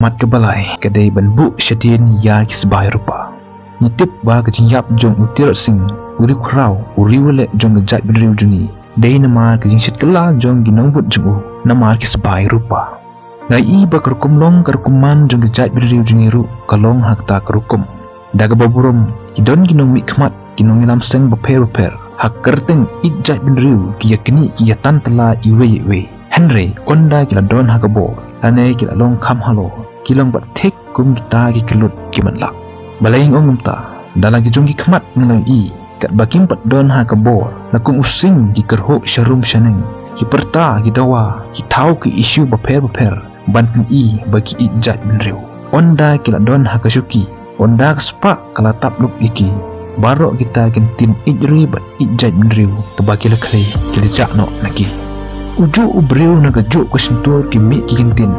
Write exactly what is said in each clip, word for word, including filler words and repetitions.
Mat kaba lai ka dei ban buh shadien ïa ki sbai rupa. Ngi tip ba ka jingïap jong u Tirot Sing, u riewkhraw, u riewleh jong ka jaitbynriew jong ngi, dei namar ka jingshit kylla jong ki nongbud jong u namar ki sbai rupa. Nga i ba ka rukom long ka rukom man jong ka jaitbynriew jong ngi ruh ka long ha kata ka rukom. Da kaba burom, ki don ki nongmihkhmat, ki nongïalam seng bapher bapher ha ka kyrteng ïeit jaitbynriew, ki ïa knieh, ki ïa tan tylla iwei iwei. Hynrei ynda ki la don ha ka bor lane ki la long kham halor, ki long bad thik kum kita ki kyllut ki matlah. Balei nga ong kumta? Da la ki jong ki khmat nga la i, katba kim pat don ha ka bor, la kum u sing ki kyrhuh sharum shaneng, ki pyrta, ki dawa, ki thaw ki issue bapher bapher ban pyni ba ki ïeit jaitbynriew. Ynda ki la don ha ka shuki, ynda ka spah ka la tap lup ïa ki, baroh kita ki ktien ïeit ri bad ïeit jaitbynriew kaba ki la khlei ki la jah noh na ki. Ujuh u briew na kajuh ka shyntur ki mih ki ktien,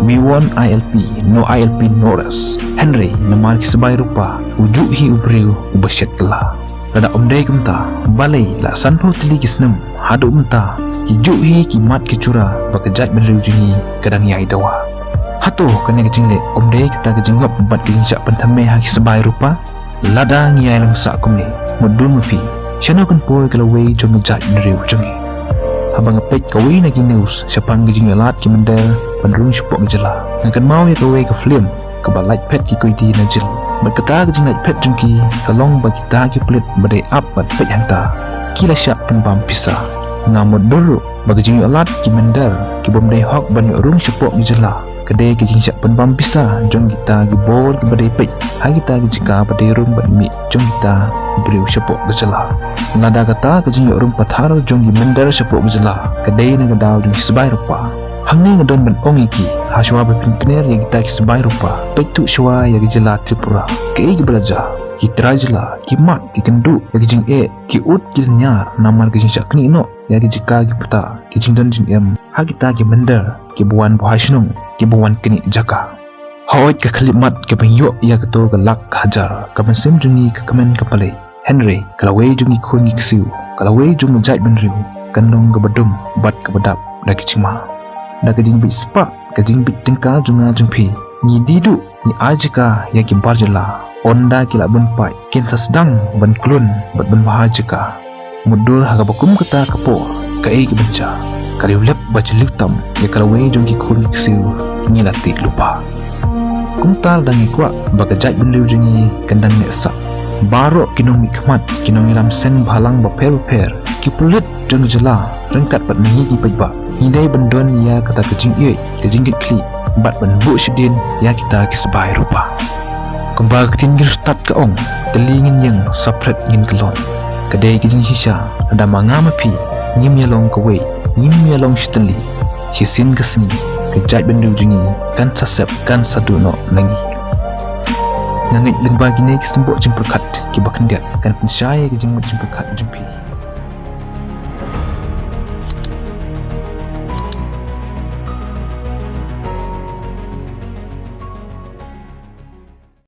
"We want I L P, no I L P, no rest." Hynrei namar ki sbai rupa, ujuh hi u briew uba shit kylla. Lada ym dei kumta, balei la sanphew tylli ki snem haduh mynta ki juh hi ki mat ki jura ba ka jaitbynriew jong ngi ka dang ïai dawa? Hato kane ka jingleh ym dei kata ka jingngop bad ka jingshah pynthame ha ki sbai rupa? Lada ngi ïai long sah kumne, mutdur ma phi, shano kan poi ka lawei jong ka jaitbynriew jong ngi? Haba nga peit kawei na ki news shaphang ka jingïohlad ki mynder ban rung shapoh ka jylla, nga kynmaw ïa kawei ka film kaba lait phet ki koiti na jel. Bad kata ka jinglait phet jong ki ka long ba kita ki pulit ba dei ap bad peit hangta ki la shah pynbam pisa. Nga mutdur ruh ba ka jingïohlad ki mynder ki bym dei hok ban ïoh rung shapoh ka jylla ka dei ka jingshah pynbam pisa jong kita ki bor kiba dei peit ha kita ki jaka ba dei rung bad mih jong kita ki briew shapoh ka jylla. Lada kata ka jingïoh rung pathar jong ki mynder shapoh ka jylla ka dei na ka daw jong ki sbai rupa, hangne nga don ban ong ïa ki, ha shuwa ba phin kner ïa kita ki sbai rupa, peit tuh shuwa ïa ka jylla Tripura, kaei kaba la jia. Ki trai jylla ki mad ki kynduh ïa ka jingeh, ki ud ki lynñiar namar ka jingshah knieh noh ïa ki jaka ki puta, ki jingdon jingem ha kita ki mynder kiba wan buhai shnong, kiba wan knieh jaka. Hooid, ka khyllipmat kaba ïoh ïa kato ka lak ka hajar, ka mynsiem jong ngi ka kmen ka pale. Hynrei ka lawei jong ki khun ki ksiew, ka lawei jong ka jaitbynriew, kan long kaba dum bad kaba dap da ki jingma. Da ka jingbit spah, ka jingbit tyngka jong nga jong phi, ngi die duh ngi ai jaka ïa ki bar jylla. Ynda ki la bun paid, kin sa sdang ban klun bad ban bha jaka. Mutdur ha kaba kum kata ka por, kaei kaban jia? Ka riewlep ba jylliew tam ïa ka lawei jong ki khun ki ksiew ngi la tied lypa. Kumta lada ngi kwah ba ka jaitbynriew jong ngi kan dang neh sah, baroh ki nongmihkhmat, ki nongïalam seng bhalang bapher bapher, ki pulit jong ka jylla ryngkat bad ma ngi ki paidbah, ngi dei ban don ïa kata ka jingïeit, ka jingkitkhlieh bad ban buh shadien ïa kita ki sbai rupa. Kumba ka ktien jingstad ka ong, tylli ngin ïeng, saphriang ngin kyllon. Ka dei ka jingshisha lada ma nga ma phi ngim ïalong kawei, ngim ïalong shi tylli, shisien ka sngi ka jaitbynriew jong ngi kan sa sep, kan sa duh noh na ngi. Nga ngeit lyngba kine ki symboh jingpyrkhat kiba khyndiat kan pynshai ïa ka jingmut jingpyrkhat jong phi.